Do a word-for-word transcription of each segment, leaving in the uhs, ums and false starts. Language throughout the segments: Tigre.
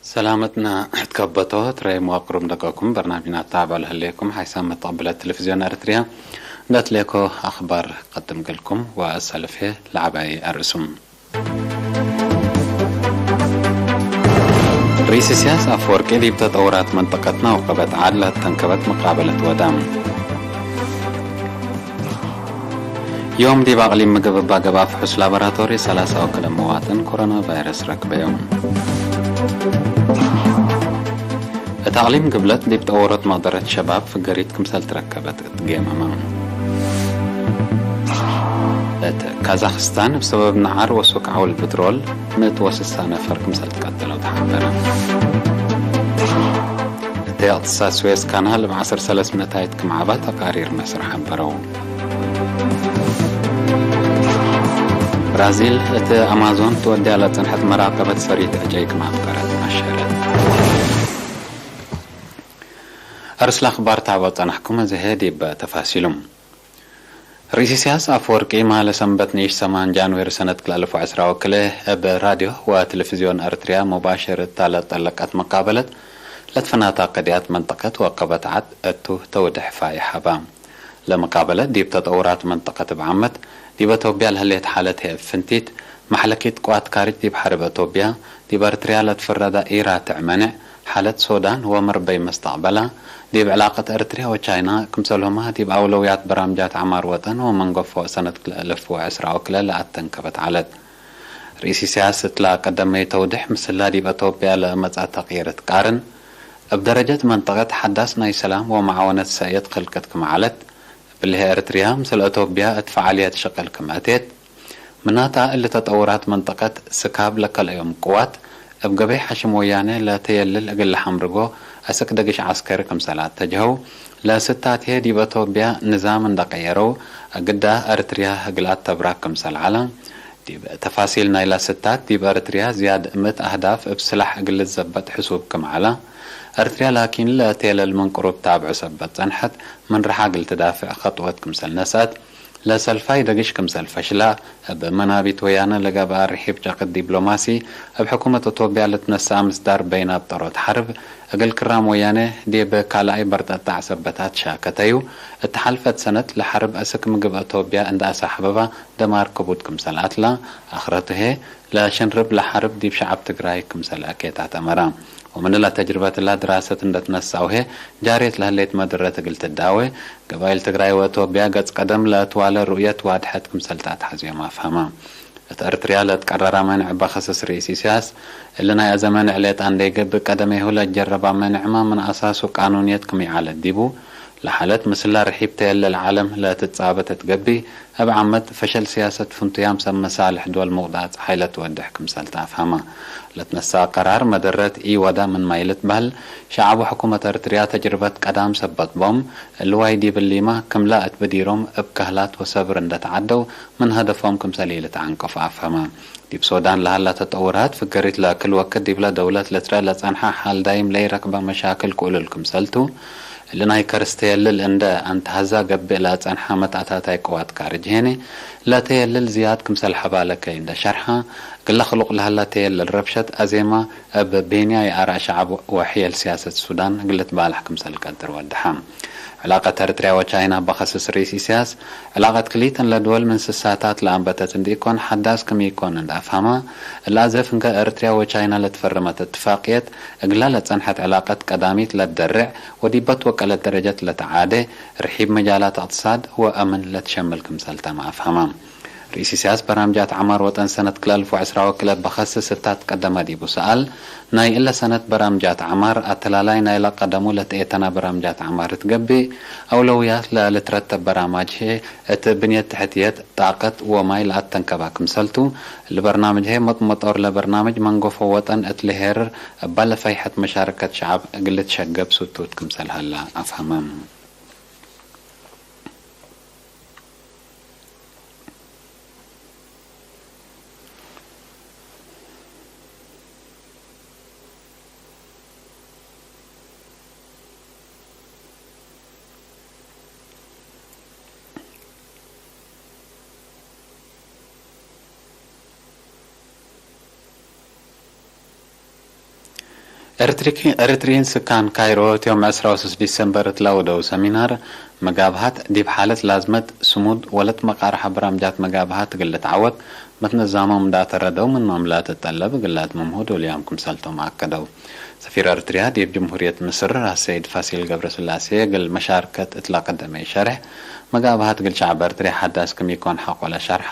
ሰላመትነ እት ከበቶ ትረይም ወቅሩብ ደቀኩም በርናምጅና ተአበል ህሌኩም ሓይሳም መተቅብለት ቴሌቪዝዮን ኤረትርያ እንዴ ትሌኮ አክባር ቀድም እግልኩም ወአሰልፌ ለዐባይ አርእሱም። ርኢስ ኢሳያስ አፈወርቂ ዲብ ተጠውራት መንጠቀትና ወቀበት ዓድ ለተንከበት መቃበለት ወደ። ዮም ዲብ አቅሊም ምግብ እባ ገብአ ፍሑስ ላቦራቶሪ ሰላሳ ወክለ መዋጥን ኮሮና ቫይረስ ረክበዮም። እት አቅሊም ግብለት ዲብ ጠወሮት መቅደረት ሸባብ ፍገሪት ክምሰል ትረከበት እት ጌመመ። እት ካዛክስታን እብ ሰበብ ነዓር ወሱክ ዐውል ብትሮል ምእት ወስሳ ነፈር ክምሰል ትቀተለው ተሐበረ። እት እቅትሳድ ስዌዝ ካናል እብ ዐስር ሰለስ ምእታይት ክም ዐባ ተቃሪር መስር ሐበረው። ብራዚል እት አማዞን ትወድያ ለጸንሐት መራቀበት ሰሪት ዕጨይ ክም አፍቀረት አሸረት። አርእስ ለአክባር ታበው ጸናሕኩም፣ እዜ ዲብ ተፋሲሉም። ርኢስ ኢሳያስ አፈወርቂ ማለ ሰንበት ንኢሽ ሰማን ጃንዌሪ ሰነት ክልኤ አልፍ ወዕስራ ወክልኤ እብ ራድዮ ወቴሌቪዝዮን ኤረትርያ ሙባሽር እታ ለጠለቀት መቃበለት ለትፈናታ ቅድያት መንጠቀት ወአቀበት ዓድ እቱ ተውድሕ ፋይሕ ሀባ። ለመቃበለት ዲብ ተጠውራት መንጠቀት እብ ዓመት፣ ዲብ አቶብያ ለህሌት ሓለት ህዬ እብ ፍንቲት፣ መሕለኪት ቅዋት ካርጅ ዲብ ሐርብ አቶብያ፣ ዲብ ኤረትርያ ለትፈረደ ኢራትዕ መኔዕ፣ ሓለት ሶዳን ወመርበይ መስተቅበላ፣ ዲብ ዕላቀት ኤረትርያ ወቻይና፣ ክምሰልሁመ ዲብ አውለውያት በራምጃት ዐማር ወጠን ወመንገፎ ሰነት ክልኤ አልፍ ወዕስራ ወክልኤ ለአተንከበት ዐለት። ርኢስ ኢሳያስ እትላ ቀደመዩ ተውድሕ ምስላ ዲብ አቶብያ ለመጽአ ተቅይር እት ቃርን፣ እብ ደረጀት መንጠቀት ሐዳስ ናይ ሰላም ወመዓወነት ሰእየት ክልቅት ክም ዐለት፣ እብሊ ህዬ ኤረትርያ ምስል አቶብያ እት ፈዓልየት ሽቅል ክም አቴት፣ ምናተ እሊ ተጠውራት መንጠቀት ስካብ ለከልአዮም ቅዋት፣ እብ ገበይ ሐሽም ወያኔ ለተየልል እግል ለሐምርጎ አስክ ደግሽ ዐስከሪ ክምሰል አተጀሀው፣ ለስታትዬ ዲብ አቶብያ ንዛም እንደ ቀየረው፣ አግዳ ኤረትርያ እግል አተብራክ ክምሰል ዐለ። ዲብ ተፋሲል ናይላ ስታት፣ ዲብ ኤረትርያ ዝያድ ምእት አህዳፍ እብ ስላሕ እግል ልትዘበጥ ሕሱብ ክም ዐለ። ኤረትርያ ላኪን ለቴለል ምን ቅሩብ ታብዑ ሰበት ጸንሐት፣ ምን ረሓ እግል ትዳፍዕ ከጥወት ክምሰል ነስአት፣ ለሰልፋይ ደግሽ ክምሰል ፈሽላ፣ እብ መናቢት ወያነ ለገብአ ርሒብ ጨቅድ ዲብሎማሲ፣ እብ ሕኩመት አቶብያ ልትነሰአ ምስዳር በይን አብጠሮት ሐርብ፣ እግል ክራም ወያነ ዲብ ካልኣይ በርጠጣዕ ሰበታት ሻከተዩ፣ እት ሐልፈት ሰነት ለሐርብ አስክ ምግብ አቶብያ እንደ አሳሕበባ ደማር ክቡድ ክምሰል አትላ፣ አክረቱ ህዬ ለሽንርብ ለሐርብ ዲብ ሸዐብ ትግራይ ክምሰል አኬት አተመራ። ወምንለ ተጅርበት እላ ድራሰት እንደ ትነሳው ህዬ ጃርየት ለህሌት መደረት እግል ትዳዌ፣ ገባይል ትግራይ ወአቶብያ ገጽ ቀደም ለትዋለ ሩእየት ዋድሐት ክምሰል ተአትሐዝዮም አፍሀማ። እት ኤረትርያ ለትቀረራ መኔዕ በክስስ ርኢስ ኢሳያስ፣ እሊ ናይ አዜ መኔዕ ሌጣ እንዴ ገብእ ቀደሜሁ ለጀረባ መኔዕመ ምን አሳሱ ቃኑንየት ክም ይዐለት ዲቡ፣ ለሓለት ምስላ ርሒብ ተየለል ዐለም ለትጻበት እት ገብእ፣ እብ ዓመት ፈሸል ሲያሰት ፍንቱያም ሰብ መሳልሕ ዶል ሙቅዳጽ ሐይለ ትወድሕ ክምሰል ተአፍሀመ። ለትነሰአ ቀራር መደረት ኢወዳ ምንማይ ልትበህል፣ ሸዐብ ወሕኩመት ኤረትርያ ተጅርበት ቀዳም ሰበት ቦም፣ እሊ ዋይ ዲብ እሊመ ክምለ እት ብዲሮም እብ ከህላት ወሰብር እንደ ተዐደው ምን ሀደፎም ክምሰል ኢልትዐንቀፎ አፍሀመ። ዲብ ሶዳን ለሀላ ተጠውራት ፍገሪት ለክል ወክድ ዲብለ ደውለት ልትረአ ለጸንሐ ሐል ዳይም ለኢረክበ መሻክል ክእሉል ክምሰልቱ፣ እሊ ናይ ከርስ ተየልል እንደ አንተሀዛ ገብእ ለአጸንሐ መትአታታይ ቅዋት ካርጅ ሄኒ፣ ለተየልል ዝያድ ክምሰል ሐባለ ከይ እንደ ሸርሐ፣ እግለ ክሉቅ ለሀላ ተየልል ረብሸት አዜመ እብ ቤንያይ አርአ ሸዐብ ወሕየል ሲያሰት ሱዳን እግል ልትባለሕ ክምሰል ቀድር ወደሐ። ዕላቀት ኤረትርያ ወቻይና በከስስ ርኢስ ኢሳያስ፣ ዕላቀት ክልኢተን ለድወል ምን ስሳታት ለአንበተት እንዲኢኮን ሐዳስ ክም ኢኮን እንደ አፍሀመ፣ እለ አዜ ፍንገ ኤረትርያ ወቻይና ለትፈረመት እትፋቅየት፣ እግላ ለጸንሐት ዕላቀት ቀዳሚት ለትደሬዕ ወዲበ ትወቀለት ደረጀት ለተዓዴ፣ ርሒብ መጃላት እቅትሳድ ወአምን ለትሸምል ክምሰልተመ አፍሀመ። ርኢስ ኢሳያስ በራምጃት ዐማር ወጠን ሰነት ክልኤ አልፍ ወዕስራ ወክልኤ በከስስ እታ ትቀደመ ዲቡ ሰኣል፣ ናይ እለ ሰነት በራምጃት ዐማር፣ አተላላይ ናይለ ቀደሙ ለትኤተና በራምጃት ዐማር እት ገብእ፣ አውለውያት ለልትረተብ በራማጅ ህዬ እት ብንየት ተሕትየት፣ ጣቀት ወማይ ለአተንከባ ክምሰልቱ፣ እሊ በርናምጅ ህዬ መጥመጦር ለበርናምጅ መንገፎ ወጠን እት ልሄርር እባ ለፈይሐት መሻረከት ሸዐብ እግል ልትሸገብ ስቱት ክምሰል ሀላ አፍሀመ። ኤሪትሪኪ-፣ ኤሪትሪን ስካን ካይሮ፣ እት ዮም ዕስራ ወሰስ ዲሰምበር እት ለአውደው ሰሚናር፣ መጋብሀት ዲብ ሓለት ላዝመት ስሙድ ወለትመቃርሐ በራምጃት መጋብሀት እግል ልትዐወት፣ መትነዛሞም እንዳ ተረደው ምኖም ለትጠለብ እግል ለአትምምሁ ዶልያም ክምሰልቶም አከደው። ሰፊር ኤሪትሪያ ዲብ ጅምሁርየት ምስር አሰይድ ፋሲል ገብረስላሴ፣ እግል መሻርከት እት ለቀደመ ሸርሕ፣ መጋብሀት እግል ሸዐብ ኤሪትሪያ ሐዳስ ክም ኢኮን ሐቆ ለሸርሐ፣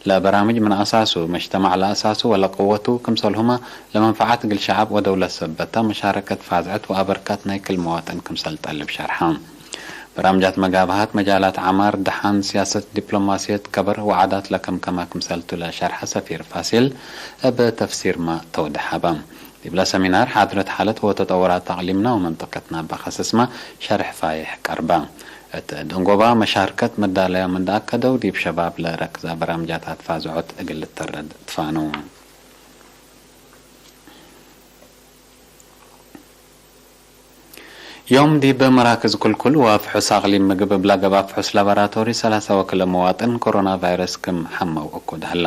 ለበራምጅ ምን አሳሱ፣ መጅተማዕ ለአሳሱ ወለቅወቱ፣ ክምሰልሁመ ለመንፈዓት እግል ሸዐብ ወደውለት ሰበተ፣ መሻረከት ፋዝዐት ወአበርካት ናይ ክል መዋጥን ክምሰል ጠልብ ሸርሐ። በራምጃት መጋብሀት መጃላት ዐማር፣ ደሐን፣ ሲያሰት፣ ዲፕሎማስየት፣ ከበር ወዓዳት ለከምከመ ክምሰልቱ ለሸርሐ ሰፊር ፋሲል፣ እብ ተፍሲርመ ተውድሐ በ። ዲብለ ሰሚናር፣ ሓድረት ሓለት ወተጠወራት አቅሊምና ወመንጠቀትና በከሰስመ ሸርሕ ፋይሕ ቀርበ። እት ደንጎባ መሻርከት መዳለያም እንደ አከደው፣ ዲብ ሸባብ ለረክዛ በራምጃታት ፋዝዖት እግል ልተረድ ትፋኑ። ዮም ዲብ መራክዝ ክልኩል ወፍሑስ አቅሊም ምግብ እብ ለገብአ ፍሑስ ላቦራቶሪ ሰላሳ ወክለ መዋጥን ኮሮና ቫይረስ ክም ሐመው እኩድ ሀላ።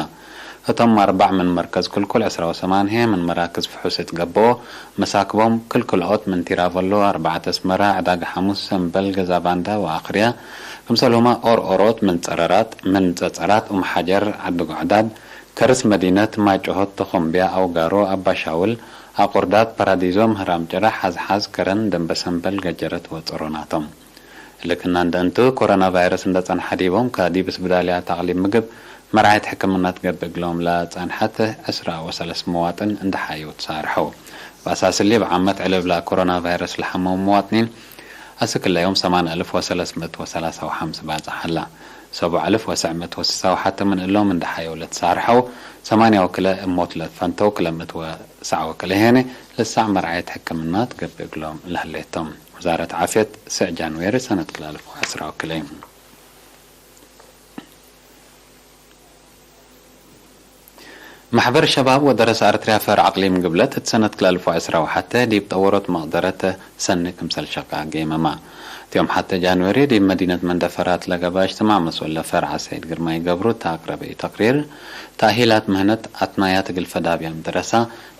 ህቶም አርበዕ ምን መርከዝ ክልኩል ዕስራ ወሰማንሄ ምን መራክዝ ፍሑስ እት ገብኦ፣ መሳክቦም ክልክልኦት ምን ቲራቨሎ፣ አርበዕተ አስመራ፣ ዕዳግ ሐሙስ፣ ሰምበል፣ ገዛባንዳ ወአክርያ፣ ክምሰልሁመ ኦርኦሮት ምን ጸረራት፣ ምን ጸጸራት፣ ኡም ሐጀር፣ ዐዲ ጎዕዳድ፣ ከርስ መዲነት፣ ማይ ጨሆት፣ ተኾምብያ፣ አውጋሮ፣ አባሻውል፣ አቁርዳት፣ ፓራዲዞ፣ ምህራም ጭረ፣ ሐዝሐዝ፣ ከረን፣ ደንበ ሰምበል፣ ገጀረት ወጸሮናቶም። እሊ ክና እንደ እንቱ፣ ኮሮና ቫይረስ እንደ ጸንሐ ዲቦም ከዲብ እስብዳልያት አቅሊም ምግብ መርዓየት ሕክምና ትገብእ እግሎም ለጸንሐት ዕስራ ወሰለስ መዋጥን እንደ ሐየው ትሳርሐው። በአሳስ እሊ፣ እብ ዓመት ዕልብ ለኮሮና ቫይረስ ለሐመው መዋጥኒን አስክ ለዮም ሰማን አልፍ ወሰለስ ምእት ወሰላሳ ወሐምስ ባጽሕ ሀላ። ሰቡዕ አልፍ ወሰዕ ምእት ወስሳ ወሐተ ምን እሎም እንደ ሐየው ለትሳርሐው፣ ሰማንያ ወክለ እብ ሞት ለትፈንተው፣ ክለ ምእት ወሰዕ ወክለ ሄነ ልሳዕ መርዓየት ሕክምና ትገብእ እግሎም ለህሌቶም። ወዛረት ዓፍየት፣ ስዕ ጃንዌሪ ሰነት ክልኤ አልፍ ወዐስራ ወክልኤ። መሕበር ሸባብ ወደረሰ አርትርያ ፈርዕ አቅሊም ግብለት፣ እት ሰነት ክልኤ አልፍ ወዐስራ ወሐተ ዲብ ጠወሮት መቅደረት ሰኒ ክምሰል ሸቃ ጌመማ። እት ዮም ሐተ ጃንዌሪ፣ ዲብ መዲነት መንደፈራት ለገብአ እጅትማዕ መስኡል ለፈርዕ አሰይድ ግርማይ ገብሩ እተ አቅረበዩ ተቅሪር፣ ተእሂላት ምህነት አትናያት እግል ፈዳብያም ደረሳ፣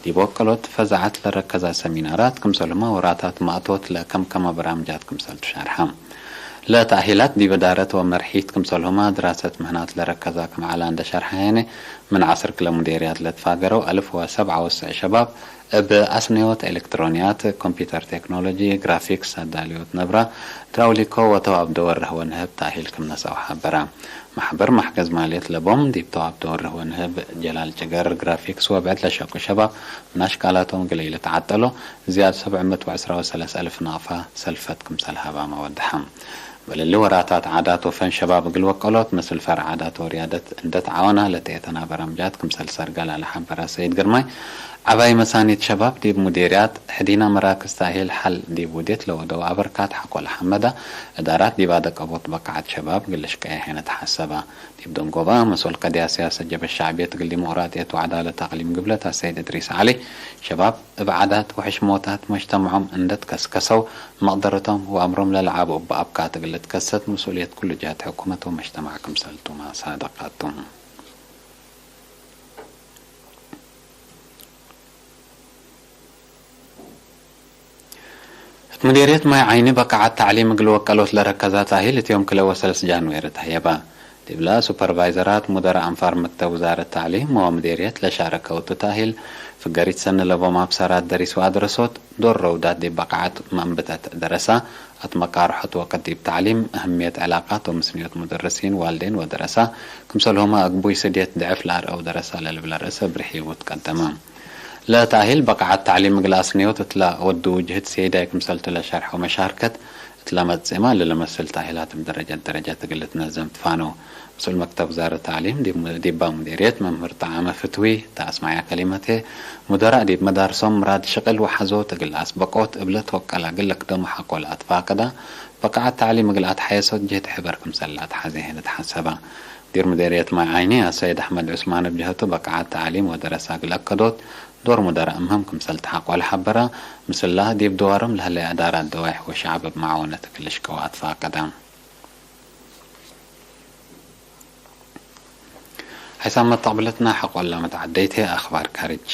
ዲብ ወቀሎት ፈዛዐት ለረከዛ ሰሚናራት ክምሰልሁመ ወራታት ማእቶት ለከምከመ በራምጃት ክምሰል ትሻርሐ። ለተእሂላት ዲብ እዳረት ወመርሒት ክምሰልሁመ ድራሰት ምህናት ለረከዛ ክም ዐለ እንደ ሸርሐ ሄነ፣ ምን ዐስር ክለ ሙዴርያት ለትፋገረው አልፍ ወሰብዓ ወሰዕ ሸባብ እብ አስነዮት ኤሌክትሮንያት፣ ኮምፒተር ቴክኖሎጂ፣ ግራፊክስ፣ አዳልዮት ነብራ፣ ድራውሊኮ ወተዋብዶ ወርህ ወንህብ ተእሂል ክም ነሰአው ሐበረ። መሕበር መሕገዝ ማልየት ለቦም ዲብ ተዋብዶ ወርህ ወንህብ ጀላል ጭገር፣ ግራፊክስ ወብዕድ ለሸቁ ሸባብ ምን አሽቃላቶም እግል ኢልትዓጠሎ ዝያድ ሰብዕ ምእት ወዕስራ ወሰለስ አልፍ ናቅፋ ሰልፈት ክምሰል ሀባመ ወደሐ። በልሊ ወራታት ዓዳት ወፈን ሸባብ እግል ወቀሎት ምስል ፈርዕ ዓዳት ወርያደት እንደ ተዓወና ለተኤተና በራምጃት ክምሰል ሰርገል ለሐበረ ሰይድ ግርማይ፣ ዐባይ መሳኒት ሸባብ ዲብ ሙዴርያት፣ ሕዲና መራክዝ ተእሂል ሐል ዲብ ውዴት ለወደው አበርካት ሐቆ ለሐመዳ፣ እዳራት ዲብ አደቀቦት በቃዐት ሸባብ እግል ልሽቀየ ሄነ ተሐሰበ። ዲብ ደንጎባ፣ መስኡል ቀድያት ሲያሰት ጀብሀት ሸዕብየት እግል ዲሞቅራጥየት ወዐዳለት አቅሊም ግብለት አሰይድ እድሪስ ዐሊ፣ ሸባብ እብ ዓዳት ወሕሽሞታት መጅተመዖም እንደ ትከስከሰው፣ መቅደረቶም ወአምሮም ለለዓቡ እበ አብካት እግል ልትከሰት መስኡልየት ኩሉ ጀሀት ሕኩመት ወመጅተማዕ ክምሰል ቱመ ሳድቅ ቱ። እት ሙዴርየት ማይ ዓይኒ በቃዐት ተዕሊም እግል ወቀሎት ለረከዛ ተእሂል እት ዮም ክልኤ ወሰለስ ጃንዌሪ ተህየበ። ዲብለ ሱፐርቫይዘራት፣ ሙደረ አንፋር መክተብ ውዛረት ተዕሊም ወሙዴርየት ለሻረከው እቱ ተእሂል፣ ፍገሪት ሰኒ ለቦም አብሳራት ደሪስ ወአድረሶት፣ ዶር ረውዳት ዲብ በቃዐት መንብተት ደረሳ፣ አትመቃርሖት ወቅት ዲብ ተዕሊም፣ አህምየት ዕላቃት ወምስንዮት ሙደርሲን፣ ዋልዴን ወደረሳ፣ ክምሰልሁመ አግቡይ ስድየት ድዕፍ ለአርአው ደረሳ ለልብለ ርእሰ ብርሂ ውትቀደመ። ለተእሂል በቃዐት ተዕሊም እግል አስንዮት እትለ ወዱ ጅህድ ሴዳይ ክምሰልቱ ለሸርሐው መሻርከት እትለ መጽእመ ለለመስል ተእሂላት እብ ደረጀት ደረጀት እግል ልትነዘም ትፋነው። መስኡል መክተብ ውዛረት ተዕሊም ዲብ፣ ዲባ ሙዴርየት መምህር ጠዓመ ፍትዊ እተ አስመዐ ከሊመት፣ ሙደራእ ዲብ መዳርሶም ምራድ ሽቅል ወሐዞት እግል አስበቆት እብ ለትወቀላ እግል ልክደሙ ሐቆ ለአትፋቀዳ፣ በቃዐት ተዕሊም እግል አትሐየሶት ጅህድ ሕበር ክምሰል ለአትሐዜ ህለ ተሐሰበ። ሙዲር ሙዴርየት ማይ ዓይኒ አሰይድ አሕመድ ዑስማን እብ ጀሀቱ፣ በቃዐት ተዕሊም ወደረሳ እግል አከዶት ዶር ሙደራእ ምህም ክምሰል ተሐቆ ለሐበረ፣ ምስላ ዲብ ድዋሮም ለህለ አዳራት ደዋይሕ ወሸዐብ እብ መዓወነት እግል ልሽቀው አትፋቀደ። ሕሳብ መተቅብለትና ሐቆ ለመትዐደይት ህይ አክባር ካርጅ።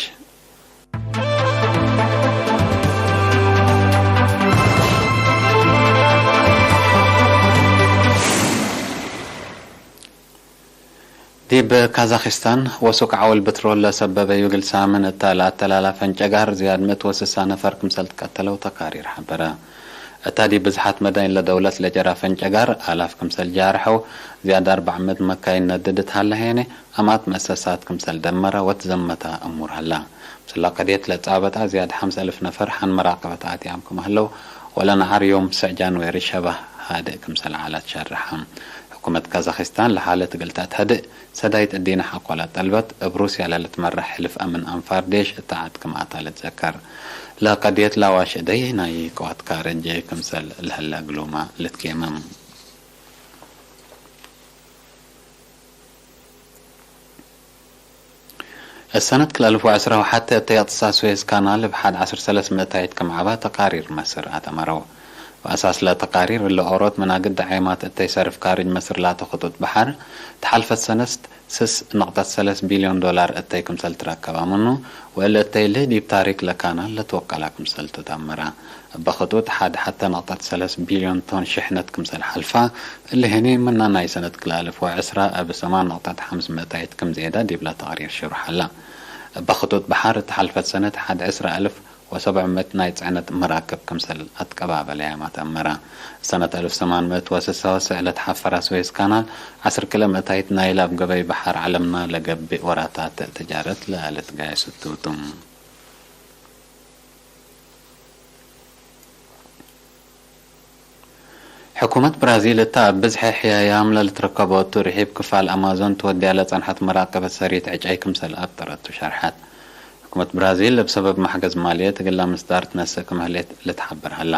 ዲብ ካዛኪስታን ወሱቅ ዐውል ብትሮል ለሰበበዩ እግል ሳምን እተ ለአተላላ ፈንጨጋር ዝያድ ምእት ወስሳ ነፈር ክምሰል ትቀተለው ተቃሪር ሐበረ። እተ ዲብ ብዝሓት መዳይን ለደውለት ለጀራ ፈንጨጋር አላፍ ክምሰል ጃርሐው፣ ዝያድ አርበዕ ምእት መካይን ነድድ እት ሀለ ሄኔ፣ አማት መእሰሳት ክምሰል ደመረ ወትዘመተ እሙር ሀላ። ምስለ ቀድየት ለጻበጣ ዝያድ ሐምስ አልፍ ነፈር ሐን መራቀበት አትያም ክም ህለው፣ ወለነዓር ዮም ብሰዕ ጃንዌሪ ሸባህ ሃድእ ክምሰል ዐለ ትሸርሐ። ሕኩመት ካዛኪስታን ለሓለት እግል ተትሀድእ ሰዳይት እዲነ ሐቆ ለጠልበት፣ እብ ሩስያ ለልትመረሕ ሕልፍ አምን አንፋር ዴሽ እተ ዐድ ክም አተ ልትዘከር። ለቀድየት ለአዋሽ እደይ ናይ ቅዋት ካርጅ ክምሰል ለህለ እግሉመ ልትጌመም። እሰነት ክል አልፍ ወዐስራ ወሐቴ እተ እቅትሳድ ስዌዝ ካናል እብ ሐድ ዐስር ሰለስ ምእታይት ክም ዐባ ተቃሪር መስር አተመረው። ወአሳስ ለተቃሪር እለ ኦሮት መናግድ ደዓይማት እተይ ሰርፍ ካርጅ መስር ላተ ክጡጥ በሐር፣ ተሓልፈት ሰነት ስስ ነቅጠት ሰለስ ቢልዮን ዶላር እተይ ክምሰል ትረከበ ምኑ፣ ወእለ እተይ ልህ ዲብ ታሪክ ለካናል ለትወቀላ ክምሰል ቱ ተአመረ። እበ ክጡጥ ሐድ ሐተ ነቅጠት ሰለስ ቢልዮን ቶን ሽሕነት ክምሰል ሐልፋ፣ እሊ ህኒ ምና ናይ ሰነት ክልኤ አልፍ ወዐስራ እብ ሰማን ነቅጠት ሐምስ ምእታይት ክም ዜደ ዲብለ ተቅሪር ሽሩሕ ሀላ። እበ ክጡጥ በሐር እት ሐልፈት ሰነት ሐድ ዕስራ አልፍ ወሰብዕ ምእት ናይ ጽዕነት መራክብ ክምሰል አትቀባበለያም አተአመረ። ሰነት አልፍ ሰማን ምእት ወስሳ ወሰዕ ለትሐፈራ ስዌዝ ካናል ዐስር ክለ ምእታይት ናይለ እብ ገበይ በሐር ዐለምና ለገብእ ወራታት ትጃረት ለልትጋየስ ቱ ቱ። ሕኩመት ብራዚል እተ እብ ብዝሐ ሕያያም ለልትረከቦ እቱ ርሒብ ክፋል አማዞን ትወድያ ለጸንሐት መራቀበት ሰሪት ዕጨይ ክምሰል አብጠረቱ ሸርሐት። ሕኩመት ብራዚል እብ ሰበብ መሕገዝ ማልየት እግለ ምስዳር ትነስእ ክም ህሌት ልትሐበር ሀላ።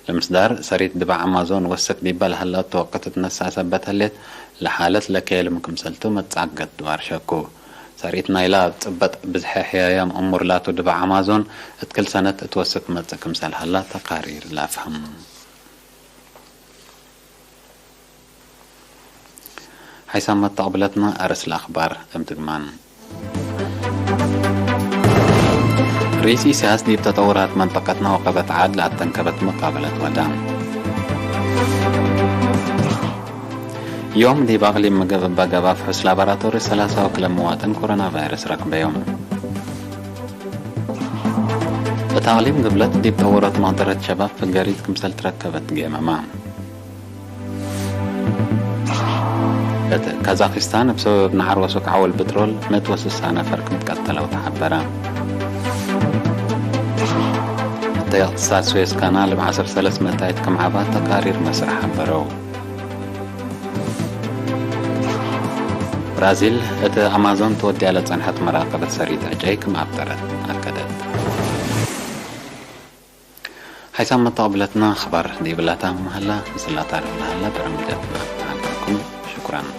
ለምስዳር ሰሪት ድባዕ አማዞን ወስቅ ዲበ ለሀላ እቱ ወቅት ትነስአ ሰበት ህሌት፣ ለሓለት ለኬልም ክምሰልቱ መትጻገት ድዋር ሸኩ። ሰሪት ናይላ እብ ጽበጥ ብዝሐ ሕያያም እሙር ላቱ ድባዕ አማዞን እት ክል ሰነት እት ወስክ መጽእ ክምሰል ሀላ ተቃሪር ለአፍህም። ሓይሳም መተቅብለትነ አርስ ለአክባር እብ ድግማን። ርኢስ ኢሳያስ ዲብ ተጠውራት መንጠቀትነ ወቀበት ዓድ ለአተንከበት መቃበለት ወደ። ዮም ዲብ አቅሊም ምግብ እበ ገባ ፍሑስ ላቦራቶሪ ሰላሳ ወክለ መዋጥን ኮሮና ቫይረስ ረክበዮም። እት አቅሊም ግብለት ዲብ ጠውረት ማንጠረት ሸባብ ፍገሪት ክምሰል ትረከበት ትጌመመ። እት ካዛኪስታን እብ ሰበብ ነዓር ወሱክ ዐውል ብትሮል ምእት ወስሳ ነፈር ክም ትቀተለው ተሐበረ። እተ እቅትሳድ ስዌዝ ካናል እብ ዐስር ሰለስ ምእታይት ክም ዐባ ተቃሪር መስር ሐበረው። ብራዚል እት አማዞን ትወድያ ለጸንሐት መራቀበት ሰሪት ዕጨይ ክም አብጠረት አከደት። ሓይሳም መተቅብለትነ አክባር ዲብላታ መሀላ ምስላታ ለሀላ በርናምጃትና። ዐልኩም ሽኩራን።